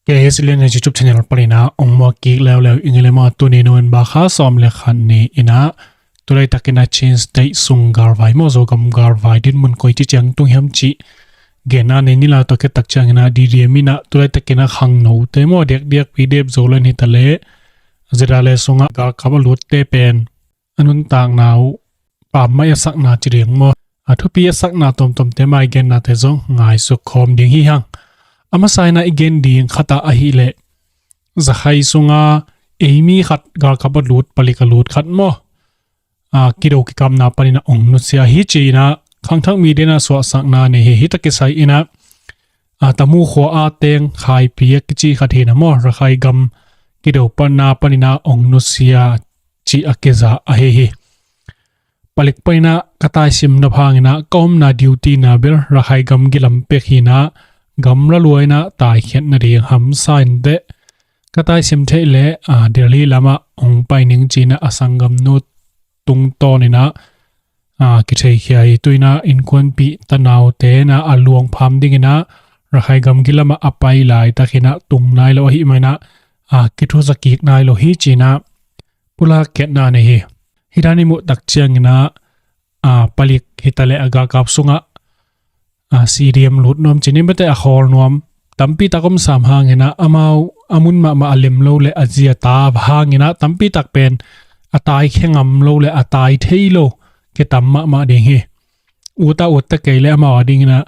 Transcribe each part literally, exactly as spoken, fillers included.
K S L N YouTube channel panin ah ong muak kik leuleu ing ei le maw. Tuni November kha sawm le khat ni in ah, tu laitakin ah Chin State sung galvai maw, Zogam galvai dinmun koici ciang tung hiam cih genna nei ni. La tawh khit tak ciangin ah D D M in ah tu laitakin ah khangnote maw, diakdiak P D F Zoland hi ta leh Z R A sungah galkap a lutte pen a nuntakna uh pammaih a sakna ci ding maw, a thupi a sakna tuamtuamte mah i gennate zong ngaisuk khawm ding hi hang. A masa in ah i gen ding khat ah ahih leh, Zakhai sunga ei mi khat galkap a lut, palik a lut khat maw, a kido kikamna panin ah ong nusia hi ci-in ah khangthak mi den ah suahsakna nei hi. Hih tawh kisai in ah, a Tamu khua a teng Khaipi a kici khat hi na maw, Rakhai gam kido panna panin ah ong nusia cih a kiza ahi hi. Palik panin ah ka taisim nop hangin ah ka omna duty na bel Rakhai gam gilam pek hi na, gam la lua in ah taikhiat nading hamsa inteh. Ka taisim theih leh, a, Delhi lamah ong pai ning ci-in ah a sanggamnu tungtawn in ah, a, kitheikhia hi. Tu-in ah innkuanpih tanaute in ah a luang pham dingin ah Rakhai gam gilamah a pai laitakin ah tung nai lo ahih manin ah, a, kithuza kik nai lo hi ci-in ah pulak khiatna nei hi. Hih dan i muh tak ciangin ah, a, palik hi ta leh a galkap sungah, a, C D M lut nuam ci ni maw, te a khawl nuam tampi tak om sam hangin ah amau a mun mahmah a lem lo leh a zia ta hangin ah tampi tak pen a taikhia ngam lo leh a tai thei lo kitam mahmah ding hi. Ut a ut ta kei leh amau a dingin ah,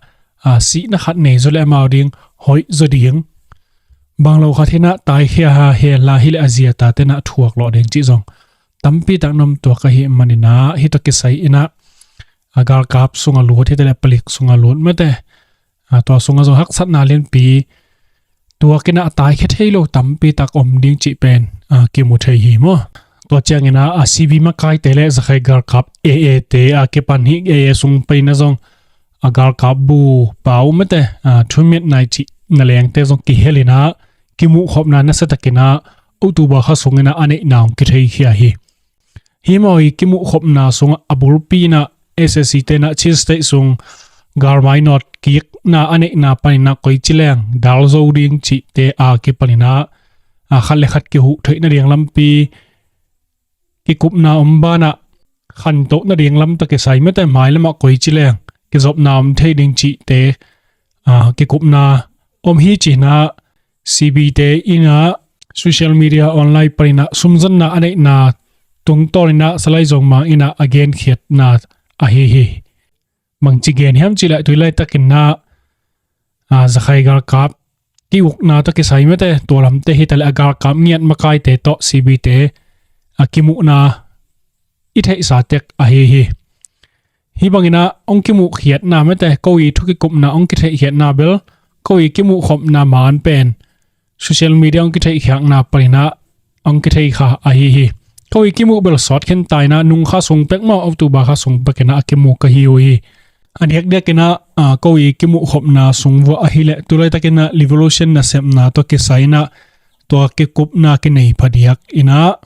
a, sihna khat nei zaw leh amau ding hoih zaw ding. Bang lo khat hi na taikhia ha hel la hi leh a zia tate in ah thuak lawh ding cih zong tampi tak na om tuak ahih manin ah, hih tawh kisai in ah a galkap sung a lut hi ta leh palik sung a lut maw, te, a, tua sungah zong haksatna lianpi tuak in ah a taikhia thei lo tampi tak om ding cih pen, a, kimu thei hi maw. Tua ciangin ah, a, C B makaite leh Zakhai galkap A A te, a, kipan hi. A A sung panin ah zong a galkap bu pau maw, te, a, thumiat nai cih na lengte zong kihel in ah kimuhkhopna nasiatakin ah October kha sungin ah a neihna ong kitheikhia hi. Hih maw, i kimuhkhopna sungah a bulpi in ah S A C te in ah Chin State sung galmai nawt kikna a neihna panin ah koici leng dal zo ding cihte a kipanin ah, a, khat le khat kihuh theih nading lampi kikupna om banah khantoh nading lam tawh kisai maw, te, mailamah koici leng kizopna om thei ding cihte, a, kikupna om hi ci-in ah C B te in ah social media online panin ah sumzonna a neihna tungtawn in ah Salai Zong Mang in ah a genkhiatna ahi hi. Bangci gen hiam cih leh tu laitakin ah, a, Zakhai galkap ki-ukna tawh kisai maw, te, tua lamte hi ta leh a galkap ngiat makaite tawh C B te a kimuhna i theihsa tek ahi hi. Hih bangin ah ong kimuhkhiatna maw, te, ko i thu kikupna ong kitheihkhiatna bel ko i kimuhkhopna man pen social media ong kitheihkhiatna panin ah ong kitheikha ahi hi. Ko i kimuh bel sawt khin ta in ah nung kha sung pek maw, October kha sung pek in ah a kimu ka hi uh hi. A diakdiakin ah, a, ko i kimuhkhopna sung vuah ahih leh tu laitakin ah revolution nasepna tawh kisai in ah tua kikupna kinei phadiak in ah,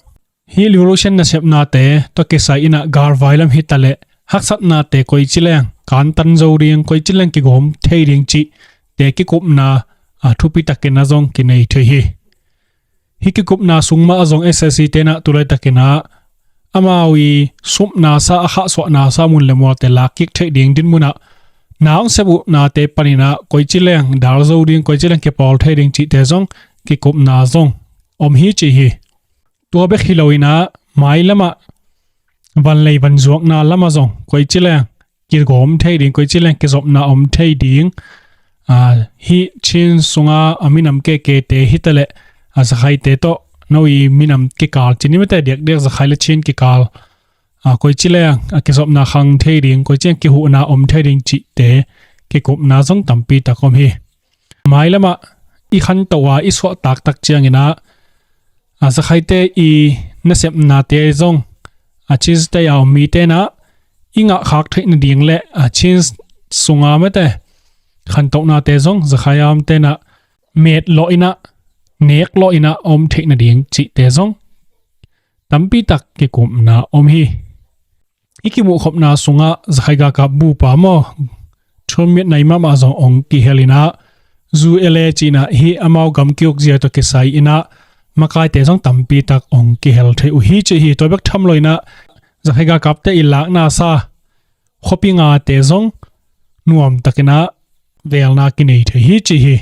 hih revolution nasepnate tawh kisai in ah galvai lam hi ta leh haksatnate koici leng kantan zo ding, koici leng kigawm thei ding cihte kikupna, a, thupi takin ah zong kinei thei hi. Hih kikupna sung mah ah zong S A C te in ah tu laitakin ah amau i supna sa, a khahsuahna sa mun le mualte lakkik theih ding dinmun ah na ong sep uhnate panin ah koici leng dal zo ding, koici leng kipawl thei ding cihte zong kikupna zong om hi ci hi. Tua bek hi lo in ah mailamah vanlei vanzuakna lamah zong koici leng kigawm thei ding, koici leng kizopna om thei ding, a, hih Chin sunga a minam keikei te hi ta leh, a, Zakhaite tawh no i minam kikal ci ni maw, te, diakdiak Zakhai le Chin kikal, a, koici leng, a, kizopna khang thei ding, koici leng kihuhna om thei ding cihte kikupna zong tampi tak om hi. Mailamah i khantoh a i suahtak tak ciangin ah, a, Zakhaite i nasepnate zong, a, Chin State a om mite in ah i ngahkhak theih nading leh, a, Chin sunga maw, te, khantohnate zong Zakhai a omte in ah met lawh in ah, nek lawh in ah om theih nading cihte zong tampi tak kikupna om hi. I kimuhkhopna sungah Zakhai galkap bupa maw, thunmiat nai mahmah zong ong kihel in ah, Zu L A ci-in ah hih amau gam kiuk zia tawh kisai in ah makaite zong tampi tak hong kihel thei uh hi ci hi. Tua bek tham lo in ah zakhai galkapte i lakna sa khuapi ngate zong nuam takin ah velna kinei thei hi ci hi.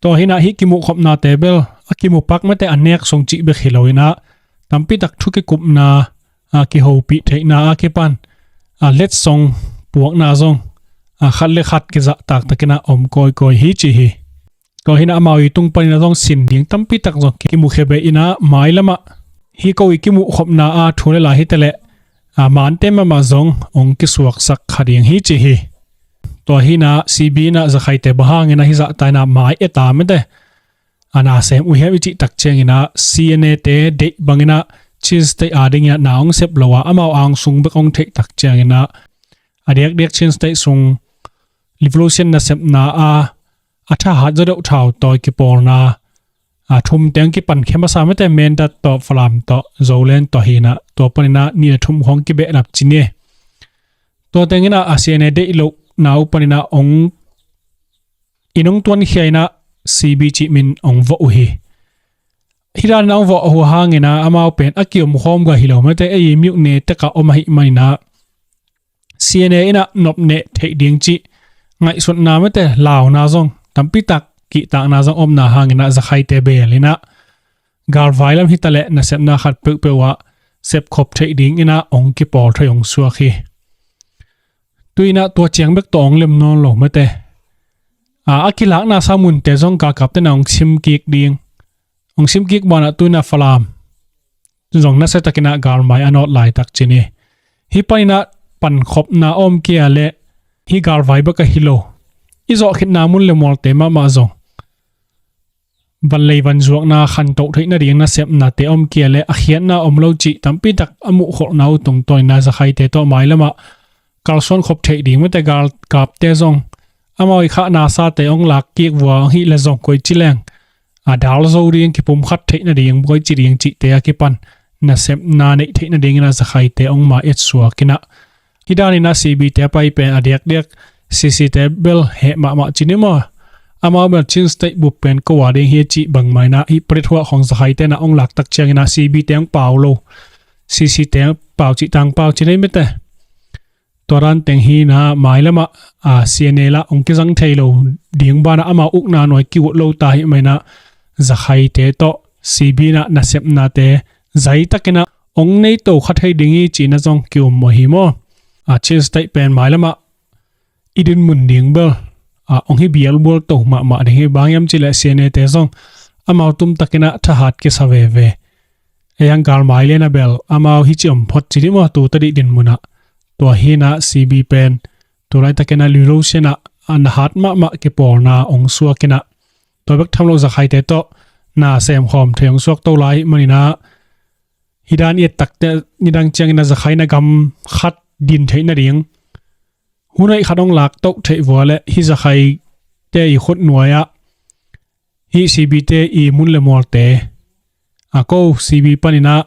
Tua hi in ah hih kimuhkhopnate bel a kimu pak mate a nek sung cih bek hi lo in ah tampi tak thu kikupna, a kihopih theihna a kipan a letsong puakna zong a khat le khat kizahtak takin ah om kawikawi hi ci hi. Tua hi in ah amau i tung panin ah zong sin ding tampi tak zong kimukhia beh in ah mailam ah hih ko i kimuhkhopna a thu le la hi ta leh a mante mahmah zong hong kisuaksak kha ding hi ci hi. Tua hi in ah C B in ah zakhaite bang hangin ah hih zahta in ah mai e ta mate a na sem uh hiam i cih tak ciangin ah C N A te deih bangin ah Chin State a dingin ah na hong sep lo a amau a hong sung bek hong theih tak ciangin ah a diakdiak Chin State sung revolution nasepna a a thahat zaw deuh thau tawi kipawlna a thum teng kipan khia masa mate, Mindat tawh, Falam tawh, Zoland tawh hi in ah tua panin ah nih le thum khawng kibehlap ci ni. Tua tengin ah a C N A deih lohna uh panin ah hong in hong tuankhia in ah C B cih min hong vawh uh hi. Hih danin ah hong vawh uh hangin ah amau pen a kiomkhawm gua hi lo mate, ei i myone tekah om ahih manin ah C N A in ah nopneh theih ding cih ngaihsutna mate launa zong tampi tak kihtakna zong omna hangin ah zakhaite bel in ah galvai lam hi ta leh nasepna khat peuhpeuh ah sepkhop theih dingin ah hong kipawl thei hong suak hi. Tu in ah tua ciang bek tawh hong lem nawn lo mate. A, a kilakna sa munte zong galkapte in ah hong simkik ding. Hong simkik banah tu in ah Falam zong nasia takin ah galmai a nawt laitak ci ni. Hih panin ah pankhopna a om kei a leh hih galvai bek ahi lo i zawhkhitna mun le mualte mahmah zong vanlei vanzuakna khantoh theih nading nasepnate om kei a leh a khiatna om lo cih tampi tak a muhkholhna uh tungtawn in ah zakhaite tawh mailam ah kalsuan khop theih ding mate, galkapte zong amau i khahna sate hong lak kik vua hong hih le zong koici leng a dal zo ding, kipumkhat theih nading koici ding cihte a kipan nasepna neih theih nadingin ah zakhaite hong mai etsuak in ah hih danin ah C B te a pai pen a diakdiak C C te bel heh mahmah ci ni maw? Amau bel Chin State bup pen ko a ding hi a cih bangmah in ah hih parithuah khawng zakhaite in ah hong laktak ciangin ah C B te hong pau lo, C C te hong pau cih tang pau ci nei mate. Tua dan teng hi in ah mailam ah a C N A lah hong kizang thei lo ding banah amau ukna nuai kigut lo ta ahih manin ah zakhaite tawh C B in ah nasepnate zaitakin ah hong nei to kha thei ding hi ci-in ah zong ki-um uh hi maw? A, Chin State pen mailam ah i dinmun ding bel a, hong hi bialbual to mahmah ding hi. Bang hiam cih leh C N A te zong amau tumtakin ah thahat kisa veve. Ei hang galmai lian a bel amau hi ci om phot ci ni maw, tu tadih dinmun ah. Tua hi in ah C B pen tu laitakin ah lulusian ah a na hat mahmah kipawlna hong suak in ah tua bek tham lo zakhaite tawh na semkhawm thei hong suak to lai ahih manin ah hih dan i et takte nidang ciangin ah zakhai na gam khat din theih nading hun hoih khat hong lak toh theih vua leh hih zakhaite i khut nuai ah hih C B te i mun le mualte a ko C B panin ah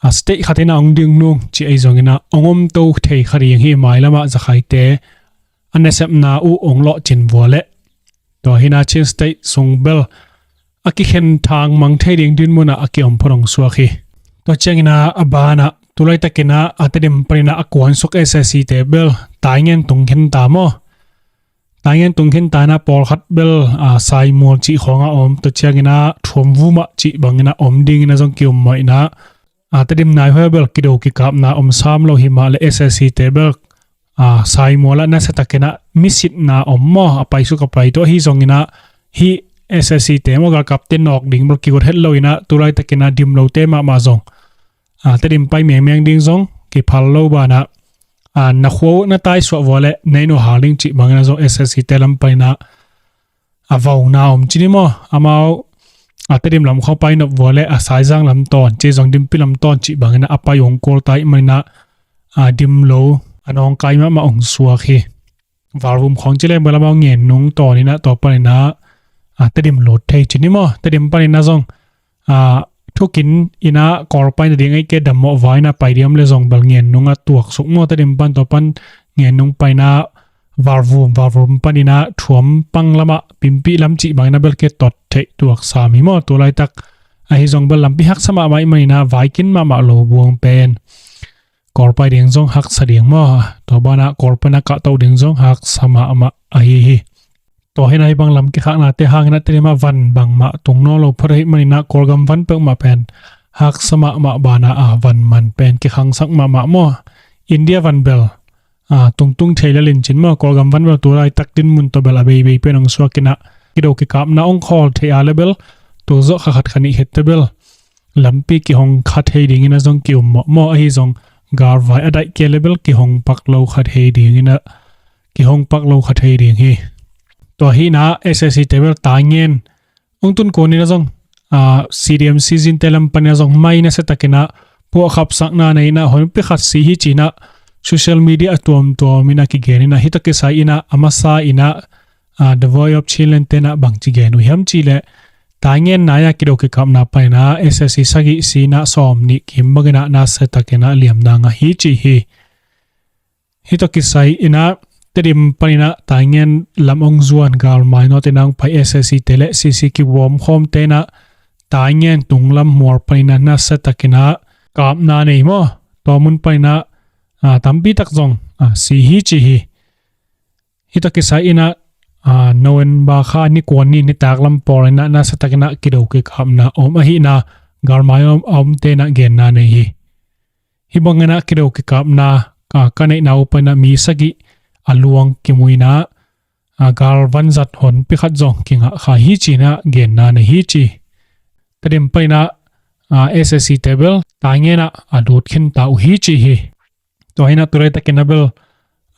a state khat in ah hong ding nung ci ahi zongin ah hong om to thei kha ding hi. Mailam ah zakhaite a nasepna uh hong lawhcin vua leh tua hi in ah Chin State sung bel a kikhen thang mang thei ding dinmun ah a ki-om phot hong suak hi. Tua ciangin ah a ban ah tu laitakin ah a Tedim panin ah a kuansuk S S C te bel taingen tung khin ta maw? Taingen tung khin ta in ah pawlkhat bel a, Saimual cih khawng ah om, tua ciangin ah Thuamvum ah cih bangin ah om dingin ah zong ki-um mawh in ah a, Tedim nai huai bel kido kikapna om sam lo hi mah leh S S C te bel a, Saimual ah nasiatakin ah misitna om maw, a paisuk a pai tuah hi zongin ah hih S S C te maw galkapte nawk ding bel kigot het lo in ah tu laitakin ah dim lote mahmah zong a, Tedim pai mengmeng ding zong kiphal lo banah a, na khua uh na taisuah vua leh na inn uh hal ding cih bangin ah zong S S C te lam panin ah a, vauna om ci ni maw? Amau a, Tedim lam khawng pai nop vua leh a, Saizang lam tawn ci zong, Dimpi lam tawn cih bangin ah a pai uh hong kul ta ahih manin ah a, dim lo a, nawngkai mahmah hong suak hi. Valvum khawng ci leng bel amau Ngennung tawn in ah tua panin ah a, Tedim lut thei ci ni maw? Tedim panin ah zong a, thukin in ah Kawl pai nading ahih kei leh Dammawh vai in ah pai diam leh zong bel Ngennung ah tuaksuk maw? Tedim pan tua pan Ngennung pai in ah Valvum valvum paninah Thuam pang lamah Pimpih lam cih bangin a bel kitot theih tuak sam hi maw. Tu laitak ahi zong bel lampi haksa mahmah ih maninah vaikin mahmah lo buang pen Kawlpai ding zong haksa ding maw. Tua banah Kawlpai na kahtoh ding zong haksa mahmah ahi hi. Tua hinah hih bang lam kikhaknate hanginah Tedim ah van bangmah tung nawn lo phot ahih maninah Kawlgam van peuhmah pen haksa mahmah banah a van man pen kikhangsak mahmah maw. India van bel a tungtung thei le lincin maw. Kawlgam van bel tu laitak dinmun tawh bel a beibei pen hong suakinah kido kikapna hong khawl thei a le bel tu zawh kha khat kha nih khette bel lampi kihong kha thei dingin a zong ki-um mawhmawh ahi zong galvai a daih kei a le bel kihong pak lo kha thei dingin a kihong pak lo kha thei ding hi. Tua hinah S A C te bel Taingen hong tun kuanin a zong a, C D M season te lam panin a zong mai nasia takinah puahkhapsakna nei inah honpi khat si hi cinah social media a tuamtuamin a kigen inah hih tawh kisai inah a masa inah a, The Voice of Chinland tenah bangci gen uh hiam cihleh Taingen nai-a kido kikapna paninah S A C sagih sinah sawm nih kim banginah nasia takinah liamna ngah hi ci hi. Hih tawh kisai inah Tedim paninah Taingen lam hong zuan galmai nawt inah hong pai S A C te le C C kibawm khawm tenah Taingen tunglam mual paninah nasia takinah kapna nei maw. Tua mun paninah a, tampi tak zong a, si hi ci hi. Hih tawh kisai inah a, November kha ni kuan ni nitak lam pawl inah nasia takinah kido kikapna om ahihna galmai a om tenah genna nei hi. Hih banginah kido kikapna a, ka neihna uh paninah mi sagih a luang kimuinah a, galvan zat honpi khat zong kingah kha hi cinah genna nei hi ci. Tedim paninah a, S A C te bel Taingenah a lut khinta uh hi ci hi. Tua hinah tu laitakin a bel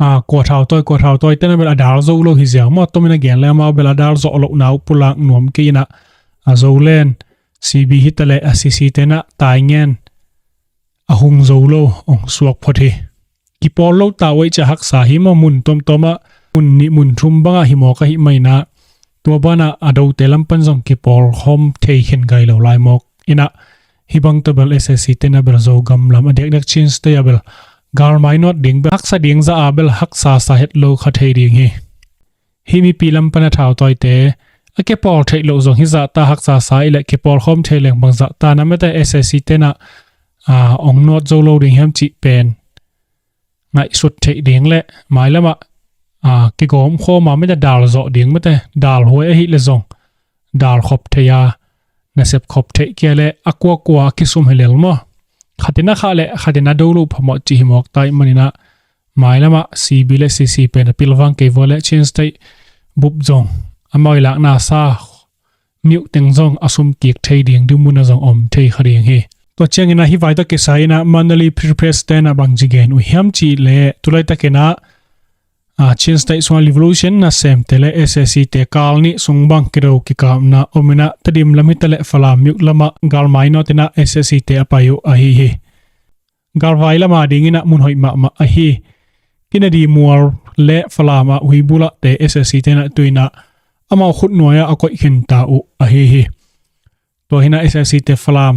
a, kua thautawi kua thautawi tenah bel a dal zo lo hi ziau maw. Tomin a gen le amau bel a dal zawh lohna uh pulak nuam kei inah a Zoland C B hitaleh a C C tenah Taingen a hung zo lo hong suak phot hi. Kipawl lo ta uh aih ciah haksa hi maw. Mun tuamtuamah mun nih mun thum bangah hi mawk ahih maninah tua banah a dote lam pan zong kipawl khawm thei khin gai lo lai mawk inah hih bang tawh bel S A C tenah bel Zogam lam a diakdiak Chin State ah bel galmai nawt ding bel haksa ding zah a bel haksa sa het lo kha thei ding hi. Hih mipi lam pan a thautawite a kipawl theih loh zong hi zahta haksa sa ih leh kipawl khawm thei leng bang zahta na mete S A C tenah a, hong nawt zo lo ding hiam cih pen ngaihsut theih ding le mailamah a, kigawm khawma mete dal zawh ding mete dal huai ahih le zong dal khop thei a nasep khop theih kia le a kuakua a kisum hi lel maw. Khatin a khah le khatin a do lo phamawh cih hi mawk ta ih maninah mailamah C B le C C pen a pilvang kei vua le Chin State bup zong amau i lakna sa miuh teng zong a sum kik thei ding dinmun a zong om thei kha ding hi. Tua ciangin a hih vai tawh kisai inah Mandalay Free Press tenah bangci gen uh hiam cihleh tu laitakin ah a, Chin State sungah revolution nasemte le S A C te kal nih sung bang kido kikapna om inah Tedim lam hitaleh Falam miuh lamah galmai nawt inah S A C te a pai uh ahi hi. Galvai lama dinginah mun hoih mahmah ahi. Kennedy mual le Falam ah Huibulahte S A C tenah tuinah amau khut nuai-ah a koih khinta uh ahi hi. Tua hinah S A C te Falam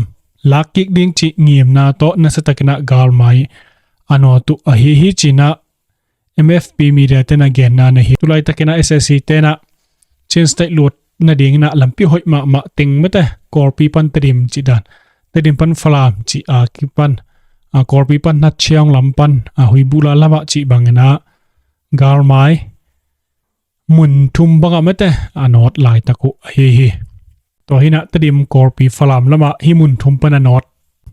lakkik ding cih ngimna tawh nasiatakinah galmai a nawt uh ahi hi cinah M F P media tenah genna nei hi. Tulaitakinah S A C tenah Chin State lut nadinginah lampi hoih mahmah teng mete Kawlpi pan Tedim cih dan, Tedim pan Falam cih a kipan a, Kawlpi pan Natchiang lam pan a, Huibulah lamah cih banginah galmai mun thum bangah mete a nawt laitak uh ahi hi. Tua hinah Tedim, Kawlpi, Falam lamah hih mun thum pan a nawt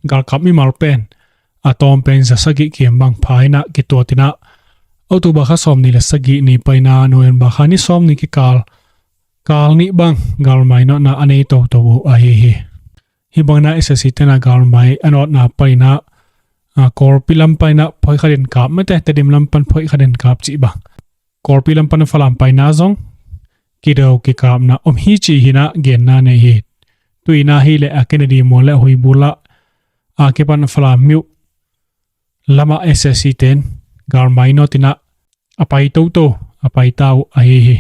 galkap mimal pen a tawm pen za sagih kim bang pha hinah kituat inah October kha sawm nih le sagih ni paina November kha ni sawm nih kikal kal nih bang galmai nawtna a nei toto uh ahi hi. Hih bangna S A C tenah galmai a nawtna paina a, Kawlpi lam paina phoih khatin kap mete Tedim lam pan phoih khatin kap cih bang Kawlpi lam pan Falam paina zong kido kikapna om hi ci hinah genna nei hi. Tuina hileh a Kennedy mual le Huibulah a kipan Falam miuh lamah S A C ten galmai nawt inah a pai toto a paita uh ahi hi.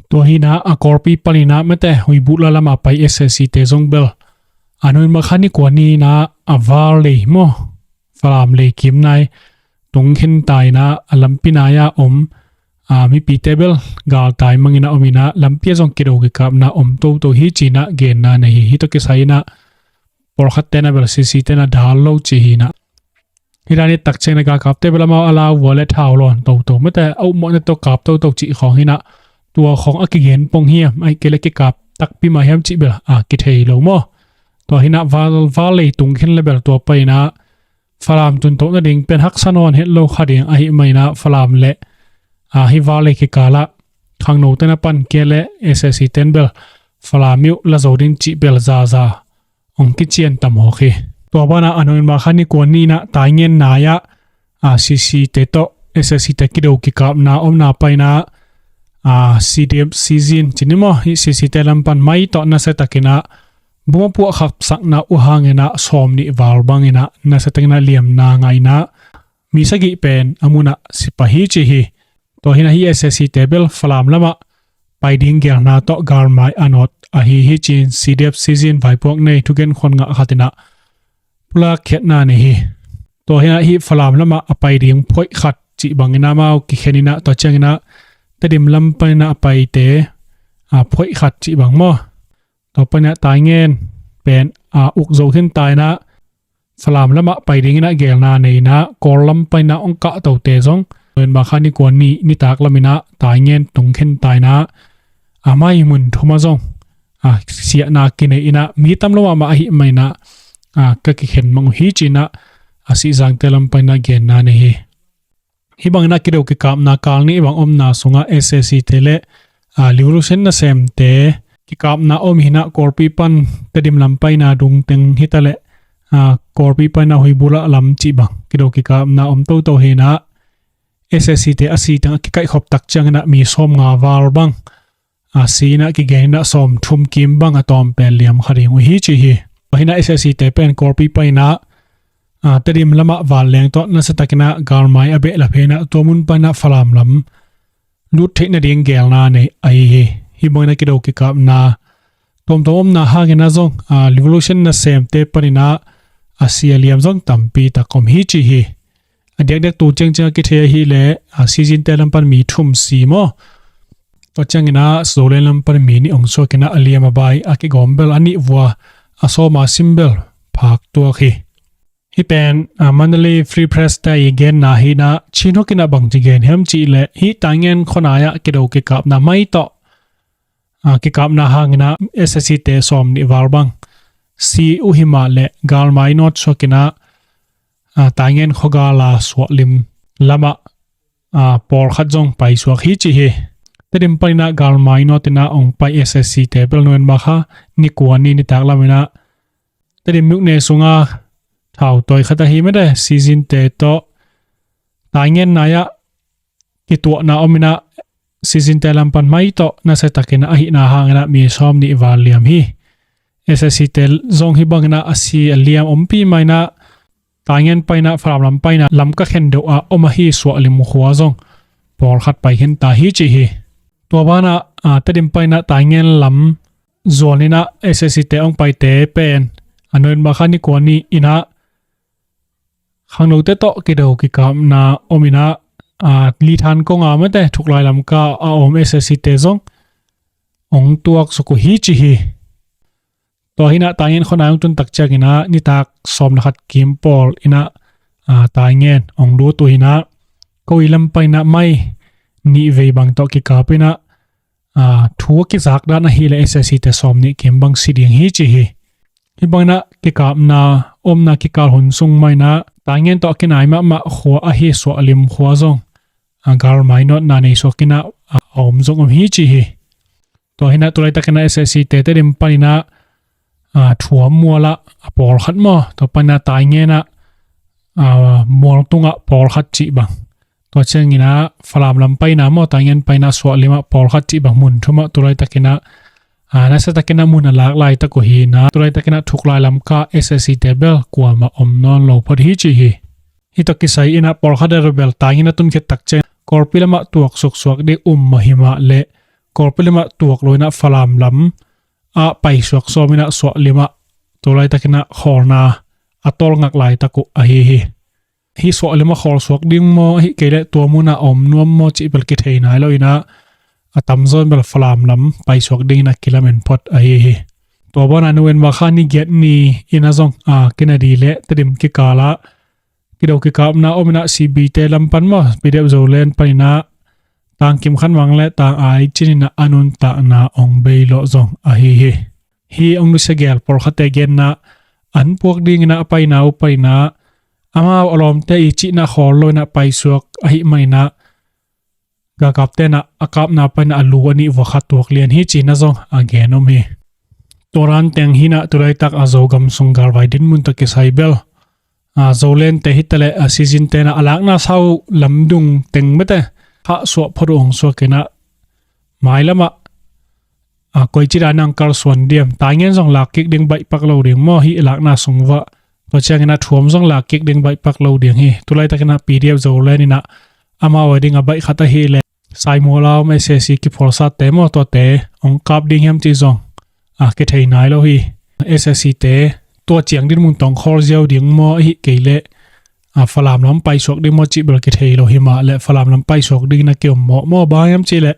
Tua hinah a Kawlpi paninah mete Huibulah lamah pai S A C te zong bel a November kha ni kua ninah a Val lei maw, Falam lei kimnai tungkhin tainah a lampi nai-a om a, mipite bel galtai mangin ah om in ah, lampi ah zong kido kikapna om toto hi ci-in ah genna nei hi. Hih tawh kisai in ah pawlkhatte in ah bel CC te in ah dal lo ci hi in ah. Hih dan i tak ciangin ah galkapte bel amau a lau vua le thau lawn toto, mate a upmawhna tawh kap toto cih khawng hi in ah, tua khawng a kigen pong hiam, ahih kei leh kikap takpi mah hiam cih bel a kithei lo maw. Tua hi in ah val, val lei tung khin le bel tua pan in ah Falam tun toh nading pen haksa nawn het lo kha ding ahih man in ah Falam le, a, hih val lei kikal ah khangnote in ah pan kei leh SAC ten bel Falam uh la zo ding cih bel zaza hong kician ta mawk hi. Tua ban ah a November kha ni kua ni in ah Taingen nai ah, a, CC te tawh SAC te kido kikapna omna pan in ah, a, CDF Sizin ci ni maw, hih CC te lam pan mai tawh nasia takin ah bom a puah khapsakna uh hangin ah sawmnih val bangin ah nasia takin ah liamna ngah in ah mi sagih pen a mun ah si pah hi ci hi. Tua hi in ah hih SAC te bel Falam lamah pai ding gelna tawh galmai a nawt ahi hi ci-in CDF Sizin vaipuak nei thugen khuan ngah khat in ah pulak khiatna nei hi. Tua hi in ah hih Falam lamah a pai ding phoih khat cih bangin ah amau kikhen in ah, tua ciangin ah Tedim lam pan in ah a paite, a, phoih khat cih bang maw, tua pan in ah Taingen pen, a, uk zo khin ta in ah Falam lamah pai dingin ah gelna nei in ah Kawl lam pan in ah hong kah tote zong November kha ni kua ni nitak lam in ah Taingen tung khin ta in ah, a, mai mun thum ah zong, a, siahna kinei in ah mi tam lo mahmah ahih man in ah, a, ka kikhen mang uh hi ci-in ah, a, Sihzangte lam pan in ah genna nei hi. Hih bangin ah kido kikapna kal nih bang omna sungah SAC te le, a, Revolution nasemte kikapna om hi in ah Kawlpi pan Tedim lam paina dung teng hi ta leh, a, Kawlpi paina Huibulah lam cih bang kido kikapna om toto hi in ah SAC te a si teng a kikaihkhop tak ciangin ah mi sawmnga val bang, a, si in ah kigen in ah sawmthum kim bang a tawm pen liam kha ding uh hi ci hi. Tua hi in ah SAC te pen Kawlpi paina, a, Tedim lamah vanleng tawh nasia takin ah galmai a behlap hi in ah tua mun pan in ah Falam lam lut theih nading gelna nei ahi hi. Hih bangin ah kido kikapna tuamtuam omna hangin ah zong, a, Revolution nasemte pan in ah a si a liam zong tampi tak om hi ci hi. A diakdiak tu ciangciang a kithei ahih leh, a, Sizinte lam pan mi thum si maw. Tua ciangin ah Zoland lam pan mi nih hong suak in ah a liam a bai a kigawm bel a nih vua a sawm a sim bel phak tuak hi. Hih pen, a, Mandalay Free Press te i genna hi in ah Chin Hawk in ah bangci gen hiam cih leh hih Taingen khuanai ah kido kikapna mai tawh, a, kikapna hangin ah SAC te sawmnih val bang si uh hi mah leh galmai nawt suak in ah, a, Taingen khuagal a suahlim lamah, a, pawlkhat zong paisuak hi ci hi. Tedim pan in ah galmai nawt in ah hong pai SAC te bel November kha ni kua ni nitak lam in ah Tedim mukne sungah thau tawi khat ahi mate Sizinte tawh Taingen nai ah kituahna om in ah Sizinte lam pan mai tawh nasia takin ah a hihna hangin ah mi sawmnih val liam hi. SAC te zong hih bangin ah a si a liam ompi mah in ah Taingen paina, Falam lam paina, Lamka khen deuh ah om ahi Suahlim khua zong pawlkhat pai khin ta hi ci hi. Tua ban ah, a, Tedim paina Taingen lam zuan in ah SAC te hong paite pen a November kha ni kua ni in ah khangnote tawh kido kikapna om in ah, a, Lithan kong a mate Thuklai Lamka a om SAC te zong hong tuaksuk uh hi ci hi. Tua hi in ah Taingen khuanai hong tun tak ciangin ah nitak sawm le khat kim pawl in ah, a, Taingen hong lut uh hi in ah Kawi lam paina mai nih vei bang tawh kikap in ah, a, thu a kizak dan ahih leh SAC te sawmnih kim bang si ding hi ci hi. Hih bangin ah kikapna omna kikal hun sung mah in ah Taingen tawh a kinai mahmah khua ahi Suahlim khua zong, a, galmai nawtna nei suak in ah, a, a om zong om hi ci hi. Tua hi in ah tu laitakin ah SAC te Tedim panin ah, a, Thuam mual ah a pawlkhat maw, tua panin ah Taingen ah, a, mual tungah pawlkhat cih bang. Tua ciangin ah Falam lam paina maw, Taingen paina Suahlim ah pawlkhat cih bang mun thum ah tu laitakin ah, a, nasia takin ah mun a lak laitak uh hi in ah tu laitakin ah Thuklai Lamka SAC te bel kuamah om nawn lo phot hi ci hi. Hih tawh kisai in ah pawlkhat deuh bel Taingen a tun khit tak ciang Kawlpi lamah tuaksuk suak ding um mah hi mah leh Kawlpi lamah tuak lo in ah Falam lam ah paisuak sawm in ah Suahlim ah tu laitakin ah khawlna a tawlngak laitak uh ahi hi. hih suah lam a khawl suak ding maw, ahih kei leh tua munah a om nuam maw cih bel kithei nai lo inah, a tamzaw in bel Falam lam paisuak dingin a kilamen phot ahi hi. Tua banah November kha ni giat ni inah zong a kinadi le Tedim kikalah kido kikapna om inah C B te lam pan maw, P D F Zoland pan inah tangkim khan mang le tang ai cin inah a nuntakna ong bei lawh zong ahi hi. Hi ong nusia gel pawlkhatte genna an puak ding inah a paina uh pan inah amau a lawmte i cihna khawl lo inah paisuak ahih man inah galkapte inah a kapna pan inah a lu a nih vua khat tuak lian hi cihna zong a gen om hi. Tua dan teng hi inah tulaitak a Zogam sung galvai dinmun tawh kisai bel a Zolandte hi taleh a season te inah a lakna sau lamdung teng bete khah suah phot uh ong suak inah mailamah a koici dan inah kalsuan diam, taingen zong lak kik ding baihpak lo ding maw, hih lakna sung vah tua ciang inah thuam zong lak kik ding baihpak lo ding hi. Tulaitak inah P D F Zoland inah amau a ding a baih khat ahih leh Saimawla om S A C kiphualsate maw, tuate ong kap ding hiam cih zong a kithei nai lo hi. S A C te tua ciang dinmun tawh ong khawl ziau ding maw, ahih kei leh a Falam lam paisuak ding maw cih bel kithei lo hi mah leh Falam lam paisuak ding inah kiom mawh maw, bang hiam cih leh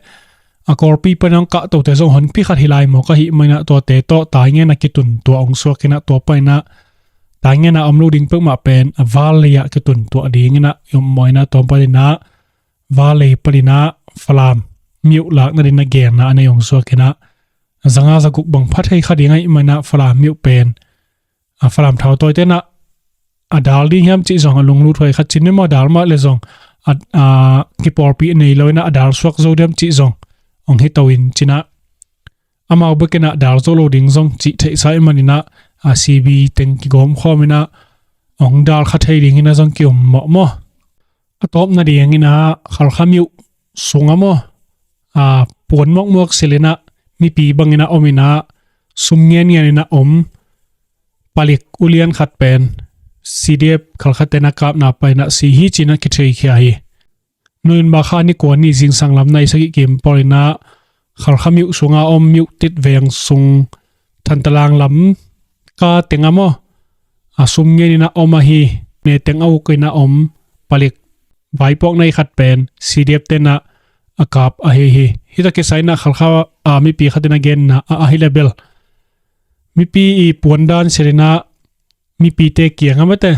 a Kawlpi pan ong kah tote zong honpi khat hi lai mawk ahih man inah tuate tawh taingen a kitun tuah ong suak inah tua pan inah taingen a om lo ding peuhmah pen a Valley ah kitun tuah ding inah i om mawh inah tua pan inah Valley pan inah Falam myo lakna ding inah genna a nei ong suak inah zanga zaguk bang pha thei kha ding ahih man inah Falam myo pen a Falam thautawite inah a dal ding hiam cih zong a lunglut huai khat cin ni maw, a dal mah leh zong a, a kipawlpih nei lo inah a dal suak zo diam cih zong ong hi to in cih inah amau bek inah dal zo lo ding zong cih theihsa ahih man inah a C B teng kigawm khawm inah ong dal kha thei ding inah zong kiom mawh maw. A tawpna ding inah Khalkha myo sungah maw, a puan muakmuak sil inah mipi bang inah om inah sum ngenngen inah om palik ulian khat pen C D F Khalkhate inah kapna pan inah si hi cih inah kitheikhia hi. November kha ni kua ni zingsang lam nai sagih kim pawl inah Khalkha myo sungah om myo tit veng sung Thantalang lam ka teng ah maw, a sum ngen inah om ahi, ne teng a uk inah om palik vaipuak nei khat pen C D F te inah a kap ahi hi. Hih tawh kisai inah Khalkha a mipi khat inah genna a, ahi leh bel mipi i puan dan sil inah mipite kiangah bete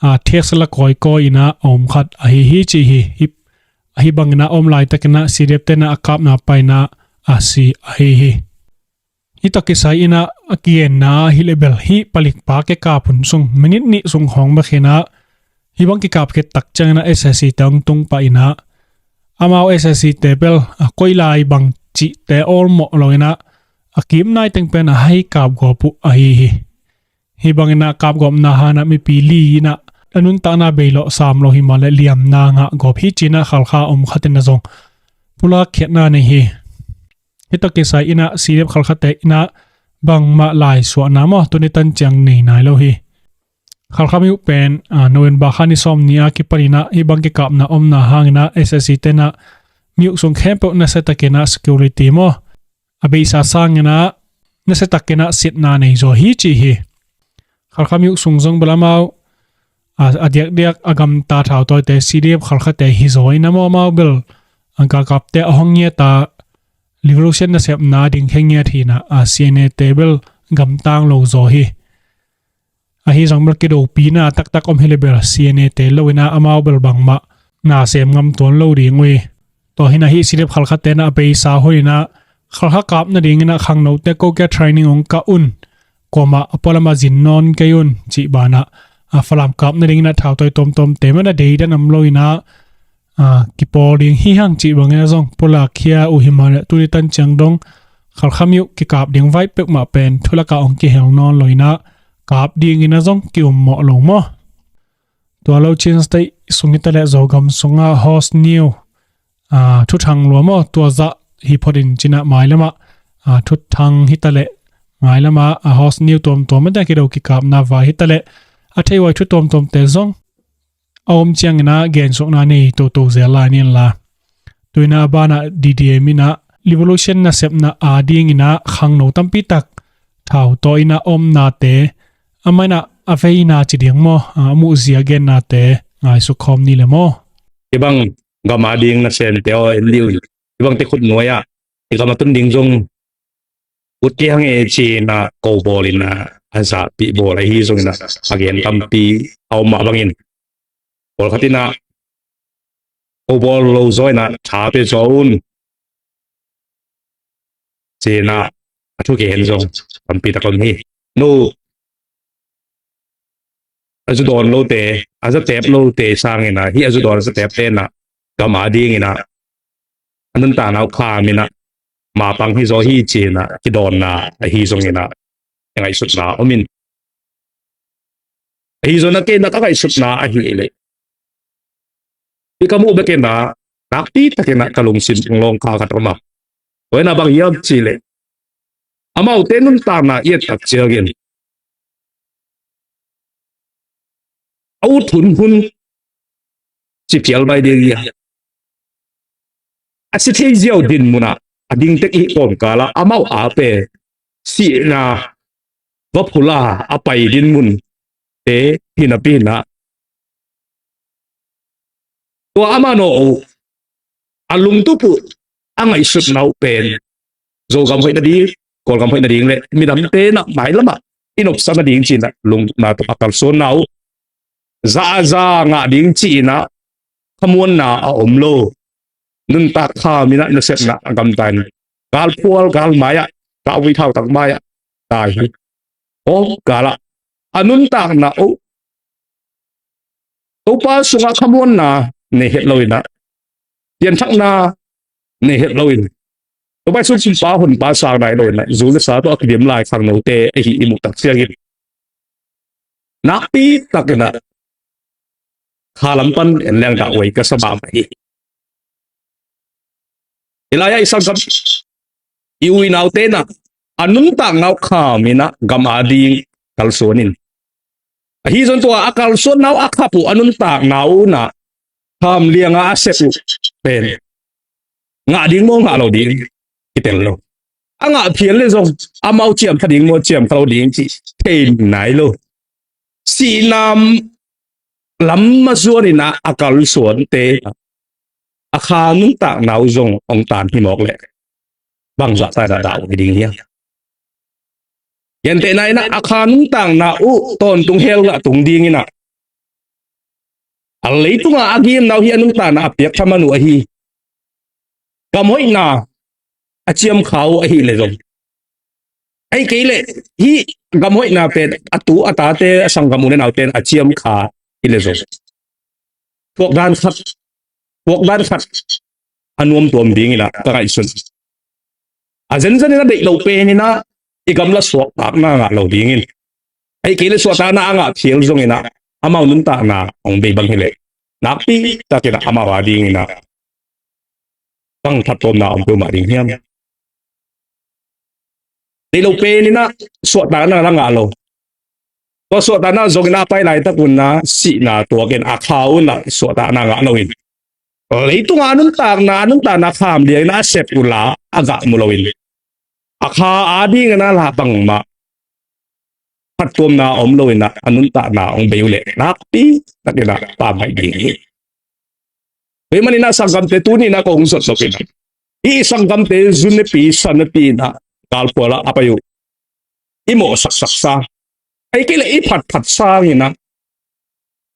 a thek sala kawikawi inah a om khat ahi hi cih hi. Hi, ahi bang inah a om laitak inah C D F te inah a kapna pan inah a si ahi hi. Hih tawh kisai inah a kigenna ahih leh bel hih palikpa kikap hun sung minit nih sung khawng bek hi inah hih bang kikap khit tak ciang inah S A C te ong tung pah inah amau S A C te bel a koi lai bang cihte awlmawh lo inah a kip nai teng pen a hai kapgawp uh ahi hi. Hih bang inah kapgawpna hang inah mipi li inah a nuntakna bei lawh sam lo hi mah leh liamna ngah gawp hi cih inah Khalkha om khat inah zong pulak khiatna nei hi. Hih tawh kisai inah C D F Khalkhate inah bangmah laisuahna maw, tuni tan ciang nei nai lo hi. Khalkha myo pen a November kha ni sawm ni a kipan inah hih bang kikapna omna hang inah S A C te inah myo sung khempeuh nasia tak inah security maw, a beisa sang inah nasia tak inah sitna nei zaw hi cih hi. Khalkha myo sung zong bel amau a, a diakdiak a gamta thautawite C D F Khalkhate hi zaw inah maw, amau bel a galkapte a hong ngiat a revolution nasepna ding khe ngiat hi inah a C N A te bel gamtang lo zaw hi. Ahi zong bel kidopina taktak om hi leh bel C N A te lo inah amau bel bangmah na sem ngam tuan lo ding uh hi. Tua hi inah hih C D F Khalkhate inah a beisa hun inah Khalkha kap nading inah khangnote ko kia training ong kah un, kuamah a pualam ah zin nawn kei un cih banah a Falam kap nading inah thautawi tuamtuamte man a deidan om lo inah a kipawl ding hi hang cih bang inah zong pulak khia uh hi mah leh tuni tan ciang dong Khalkha myo kikap ding vai peuhmah pen thu lakah ong kihel nawn lo inah kap ding inah zong ki-ummawh lo maw. Tua lo Chin State sung hi taleh Zogam sungah Host News a thuthang lua maw, tua zah hi phot in cih inah mailamah a thuthang hi taleh mailamah a Host News tuamtuam mate kido kikapna vai hi taleh a thei huai thu tuamtuamte zong a om ciang inah gensukna nei toto zel lai ni inla. Tu inah a banah D D M inah revolution nasepna a ding inah khangno tampi tak thautawi inah omnate, amah inah a veina ci ding maw, a muhzia gennate ngaisuk khawm ni le maw? Hih bang gam a ding nasem te aw, en dih un. Hih bang te khut nuai ah, hih gam a tun ding zong ut kei hang e ci-in ah ko bawl in ah, a zahpih bawl ahi zongin ah, a gen tampi a om mah bangin, pawlkhat in ah ko bawl lo zaw in ah tha pia zaw un ci-in ah a thu gen zong tampi tak om hi. No, a zu dawn lote, a za teep lote sangin ah, hih a zu dawn a za teepte in ah gam a dingin ah a nuntakna uh kham in ah, mapang hi zaw hi ci-in ah kidawnna ahi zongin ah, i ngaihsutna om in. Ahi zongin ah kei in ah ka ngaihsutna ahih leh, hih ka muh bek in ah nakpi takin ah ka lungsim lunglawng kha khat om a. Tua in ah bang hiam cih leh, amaute nuntakna i et tak ciangin a ut hun hun ci phial mai ding hi a, a si thei ziau dinmun ah a ding tek i hih kawmkal ah amau a pen sihna va phul a a pai dinmun te hi napi in ah, tua amau a lungtup uh, a ngaihsutna uh pen Zogam hoih nading, Kawlgam hoih nading le midangte in ah mailam ah i nopsak nading ci-in ah lungna tawh a kalsuanna uh, za a za ngah ding ci-in ah khamuanna a om lo. Nuntak kham in ah nasepna a gamta in, galphual gal mai ah, kahvui thautak mai ah tai hi. Kawmkal ah a nuntakna uh Topa sungah khamuanna nei het lo in ah, pianthakna nei het lo in, Topa Jesu sumpa honpa sang nai lo in ah, zu le sa tawh a kidim lai khangnote ahi i muh tak ciangin, nakpi takin ah kha lam pan en leng dah huai ka sa mahmah hi. Hih lai-ah i sanggam, i u i naute in ah a nuntakna uh kham in ah gam a ding kalsuan in. Ahi zong tua a kalsuanna uh a khap uh a nuntakna uh in ah kham liang a a sep uh pen ngah ding maw, ngah lo ding kitel lo. A ngah phial le zong amau ciam kha ding maw, ciam kha lo ding cih thei nai lo. Sihna lam ma zuan in ah a kalsuante a kha nuntakna uh zong hong tan hi mawk leh, bangzah ta in ah dah uh hi ding hiam? Gentehna in ah a kha nuntakna uh tawntung hell ah tung ding in ah, a leitungah a gimna uh hi a nuntakna a piak thaman uh ahi. Gam hoihna a ciam kha uh ahih leh zong, ahih kei leh hih gam hoihna pen a tu a tate, a sanggam u le naute in a ciam kha hi leh zong, thuak dan khat, thuak dan khat a nuam tuam ding in ah ka ngaihsun. A zenzen in a deih lo pen in ah i gamla suahtakna ngah lo ding in, ahih kei leh suahtakna a ngah phial zong in ah amau nuntakna hong bei bang hi leh, nakpi takin ah amau a ding in ah bang thattuamna om peuhmah ding hiam? Deih lo pen in ah suahtakna la ngah lo. Tua suahtakna zong in ah a pai laitak un ah sihna tuak in a kha un ah suahtakna ngah lo in, leitungah a nuntakna, a nuntakna kham liang in ah a sep uh la a gah mu lo in, a kha a ding in ah la bangmah phattuamna om lo in ah a nuntakna hong bei uh leh nakpi takin ah pammaih ding hi. Tua ahih manin ah sanggamte, tuni in ah kong zot nop in ah, i sanggamte zu nepi sa nepi in ah galphual ah a pai uh i mawhsaksak sa, ahih kei leh i phatphat sang in ah,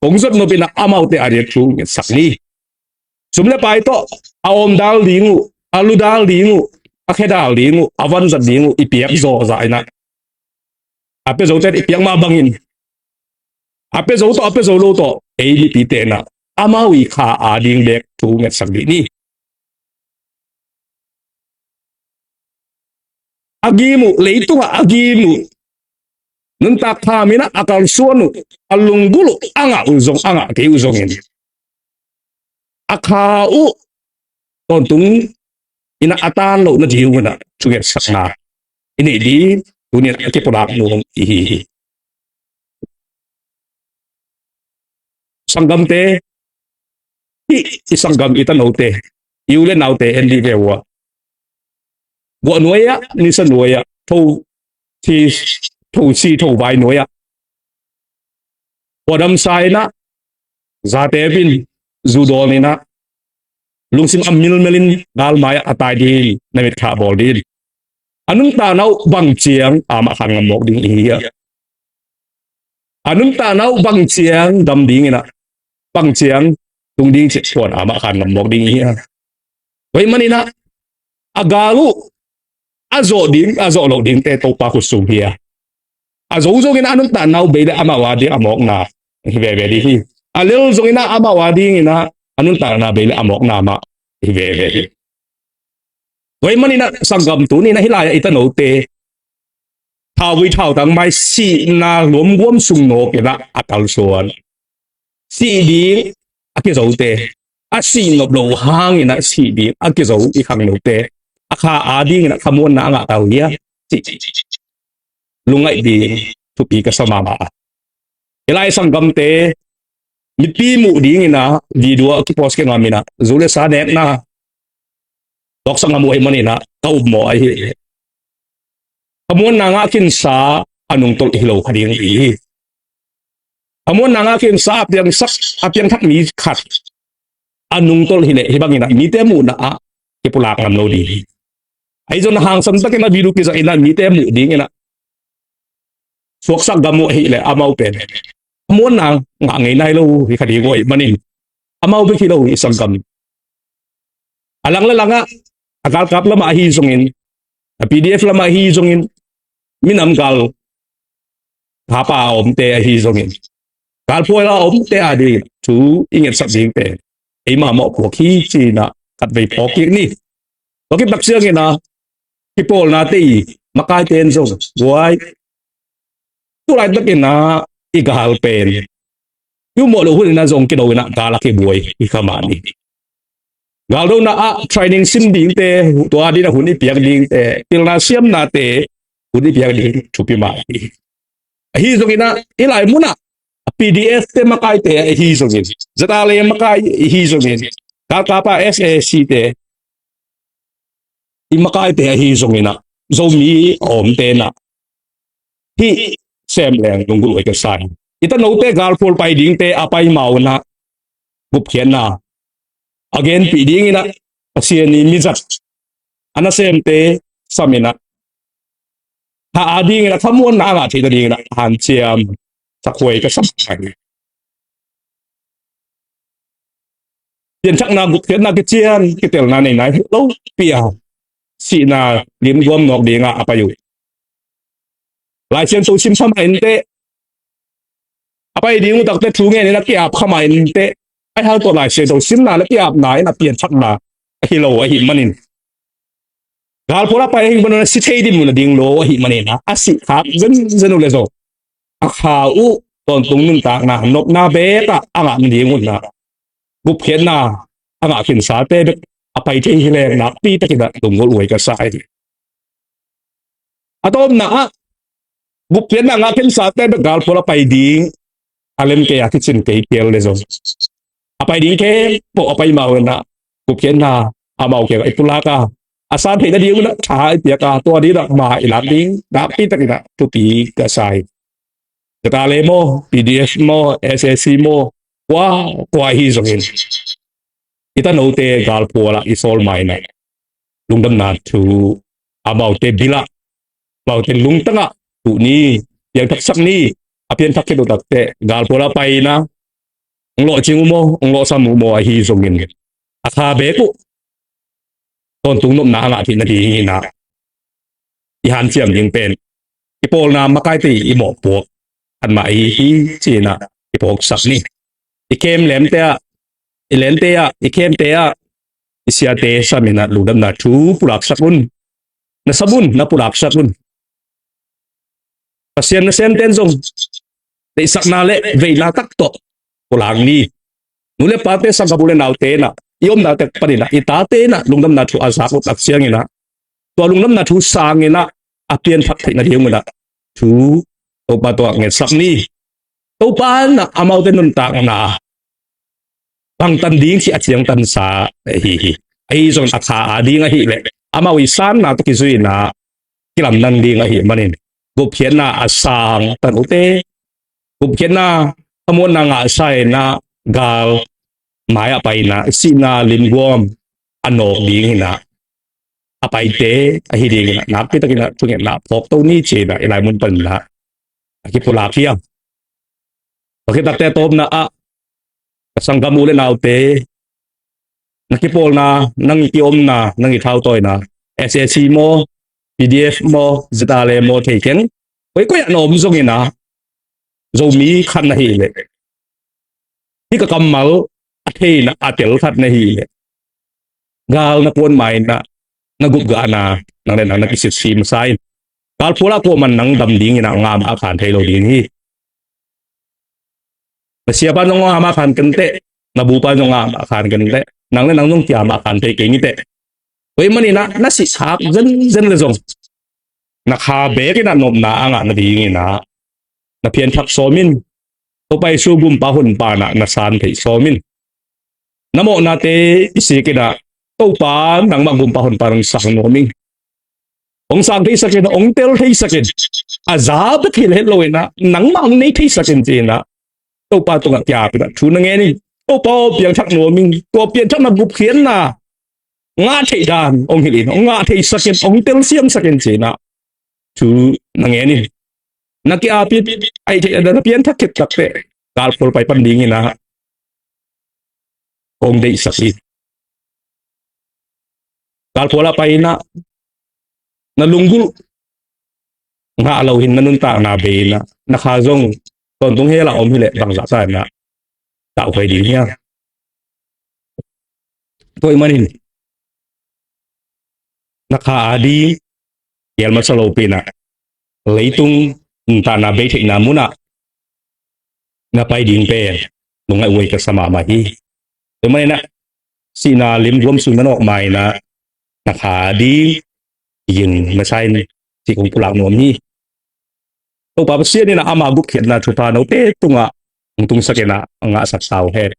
kong zot nop in ah amaute a diak thu ngetsak ni. Sum le pai tawh a awmdal ding uh, a ludal ding uh, a khedal ding uh, a vanzat ding uh i piak zawhzah in ah, a pia zote in i piak mah bangin, a pia zo tawh, a pia zo lo tawh, ei mipite in ah amau i kha a ding bek thu ngetsak dih ni. A gim uh, leitungah a gim uh, nuntak kham in ah a kalsuan uh, a lunggulh uh, a ngah uh zong, a ngah kei uh zongin, a kha uh tawntung in ah a tan loh nading un ah thu ngetsakna i neih ding tuni in ah a kipulak nuam i hi hi. Sanggamte, hih i sanggam i tanote, i u le naute en dih ve uh a, guah nuai ah, nisa nuai ah, tho si, tho si, tho vai nuai ah, guahdam sa in ah, Zate vin, zu dawn in ah, lungsim a milmel in galmai ah a tai ding, na mit khah bawl ding. A nuntakna uh bang ciang amah khan ngam mawk ding i hi a. A nuntakna uh bang ciang dam ding in ah, bang ciang tung ding cih puan amah khan ngam mawk ding i hi a. Tua ahih man in ah, a gal uh a zawh ding, a zawh loh dingte Topa khut sung hi a. A zo zongin a nuntakna uh bei leh amau a ding a mawkna hi veve ding hi. A lel zongin ah amau a dingin ah a nuntakna bei leh a mawkna mah hi veve hi. Tua ahih man in ah sanggam, tuni in ah hih lai-ah i tanote thauvui thautang mai sihna luamguam sung nawk in ah a kalsuan, sih ding a kizote, a sih nop loh hangin ah sih ding a kizo i khangnote a kha a dingin ah khamuanna a ngah ta uh hia, cih lungngaih ding thupi ka sa mahmah a. Hih lai sanggamte mipi muh dingin ah video a kipost kei ngam in ah, zu le sa nekna tuaksak ngam uh ahih man in ah ka upmawh ahi. Khamuanna ngah khinsa a nungtolh hi lo kha ding hi. Khamuanna ngah khinsa a piangsak, a piangthak mi khat a nungtolh hi leh hih bangin ah mite muhna ah kipulak ngam lo ding hi. Ahi zongin ah hangsan takin ah video kizang in ah mite muh dingin ah suaksak gam uh ahih leh amau pen khamuanna ngah ngei nai lo hi kha ding uh ahih manin, amau bek hi lo hi, sanggam. A lang le langah, a galkap lamah ahi zongin, a P D F lamah ahi zongin, minam gal hapa a omte ahi zongin, galphual a omte a ding thu i ngetsak ding pen eima mawhpuak hi ci-in ah khatvei phawk kik ni. Tua khit tak ciangin ah kipawlnate i makaite in zong, guai, tu laitakin ah i gal pen i upmawh loh hun in ah zong kido in ah gal a kibuai hi kha mah ni. Galdona ah training sim dingte, tua ding ah hun i piak dingte, pilna siamnate hun i piak ding thupi mah hi. Ahi zongin ah hih lai munah a P D F te makaite ahi zongin, Z R A makai ahi zongin, galkap a S A C te i makaite ahi zongin ah, Zomi a omte in ah hih sem leng lunggulh huai ka sa hi. I tanote galphual pai dingte a pai ma-un ah gupkhiatna a genpih dingin ah, Pasian i mizat a nasemte sam in ah, kha a dingin ah khamuanna a ngah theihna dingin ah hanciam sakhuai ka sa hi. Pianthakna, gupkhiatna kician kitelna nei nai lopi a, sihna limguam nawk dingah a pai uh. Lai Siangtho sim kha mah inteh, a pai ding uh takteh thu ngen in a ki-ap kha mah inteh, ahi hang tua Lai Siangtho simna le ki-apna in a pianthakna ahi lo ahih manin, galphual a pai ahih manin a si thei ding mun a ding lo ahih manin a, a sih khak zenzen uh le zong, a kha uh tawntung nuntakna nopna bekah a ngah nading un a, gupkhiatna a ngah khinsate bek a pai thei hi leng nakpi takin a lunggulh huai ka sa hi. A tawpna ah, gupkhiatna a ngah khinsate bek galphual a pai ding a lem kei a, kicin kei kei le zong, a pai ding khempeuh a pai ma-un a, gupkhiatna amau kiangah i pulak a, a san theih nading un a tha i piak a, tua ding a ma i lak ding nakpi takin a thupi ka sa hi. ZRA maw, PDF maw, SAC maw, kua kua hi zongin, i tanote galphual ah i sawl ma-in a, lungdamna thu amaute bil ah, amaute lungtang ah huh ni, piangthaksak ni. A pianthak khit uh takteh galphual ah pai-in a, hong lawhcing uh maw, hong lawhsam uh maw, ahi zongin a kha beek uh tawntung nopna a ngah theih nadingin a, i hanciam ding pen i pawlna makaite i mawhpuak khat mah ahi hi, ci-in a i phawksak ni. I camp lemte ah, i lente ah, i campte ah i siate sam-in a lungdamna thu pulaksak un. Na sam un, na pulaksak un. Pasian nasemte in zong deihsakna le veina tak tawh pulak ni. Nu le pate, sanggam u le naute in a, i omna tek panin a, i tate in a lungdamna thu a zak uh tak ciangin a, tua lungdamna thu sangin a, a pianthak theih nading un a thu Topa tungah ngetsak ni. Topa in a amaute nuntakna bangtan ding hi a ciangtansa ahi hi. Ahi zongin a kha a ding ahih leh amau i sanna tawh kizui-in a kilamdang ding ahih manin, gupkhiatna a sang tanote, gupkhiatna a muanna ngahsa-in a, gal mai-ah pai-in ah sihna limguam a nawk ding hi-in ah, a paite ahi dingin ah nakpi takin ah thungetna phawk to ni ci-in ah i lai mun panin ah a kipulak hi a. Tua khit takteh a tawpna ah ka sanggam u le naute, na kipawlna, nang i kiomna, nang i thautawina, S A C maw, P D F maw, Z R A maw thei keng, koikoi ah na om zongin ah, Zomi khat na hih leh, hih ka kammal a theina a tel khat na hih leh, gal na kuan ma-in ah na gupgahna nang le nang na kisitsi masa in. Galphual ah kuaman nang dam dingin ah ngah mah khan thei lo ding hi. Na siapa zong ngah mah khan kei inteh, na bupa zong ngah mah khan kei inteh, nang le nang zong kia mah khan thei kei inteh. Tua ahih manin ah na sihsak zenzen le zong, na kha beekin ah nopna a ngah nadingin ah na pianthak sawm in. Topa Jesu gumpa honpa in ah na san theih sawm in. Na mawhnate i sik in ah, Topa, nangmah gumpa honpa hong sang nuam ing. Hong sang theisak in, hong tel theisak in. A za bek hi lel lo-in ah, nangmah hong nei theisak in ci-in ah, Topa tungah kiap in ah thu na ngen in. Topa aw, piangthak nuam ing. Tua pianthakna gupkhiatna ngah theih dan hong hilh in, hong ngah theisak in, hong telsiamsak in ci-in ah thu na ngen in. Na kiap in, ahih theih a na pianthak khit takteh, galphual pai pan dingin ah kong deihsak hi. Galphual ah pai-in ah na lunggulh ngah lo hi-in, na nuntakna bei-in ah, na kha zong tawntung hell ah om hi leh bangzah ta-in ah tauhuai ding hiam? Tua ahih manin na kha a ding geel masa lopi-in ah, leitung nuntakna bei theihna mun ah na pai ding pen lungngaih huai ka sa mahmah hi. Tua ahih manin ah sihna limguam sung na nawk ma-in ah, na kha a ding ging masa in, cih kong pulak nuam hi. Topa Pasian in ah ama gupkhiatna thupha note tungah hong tungsak in ah ngahsak ta hen.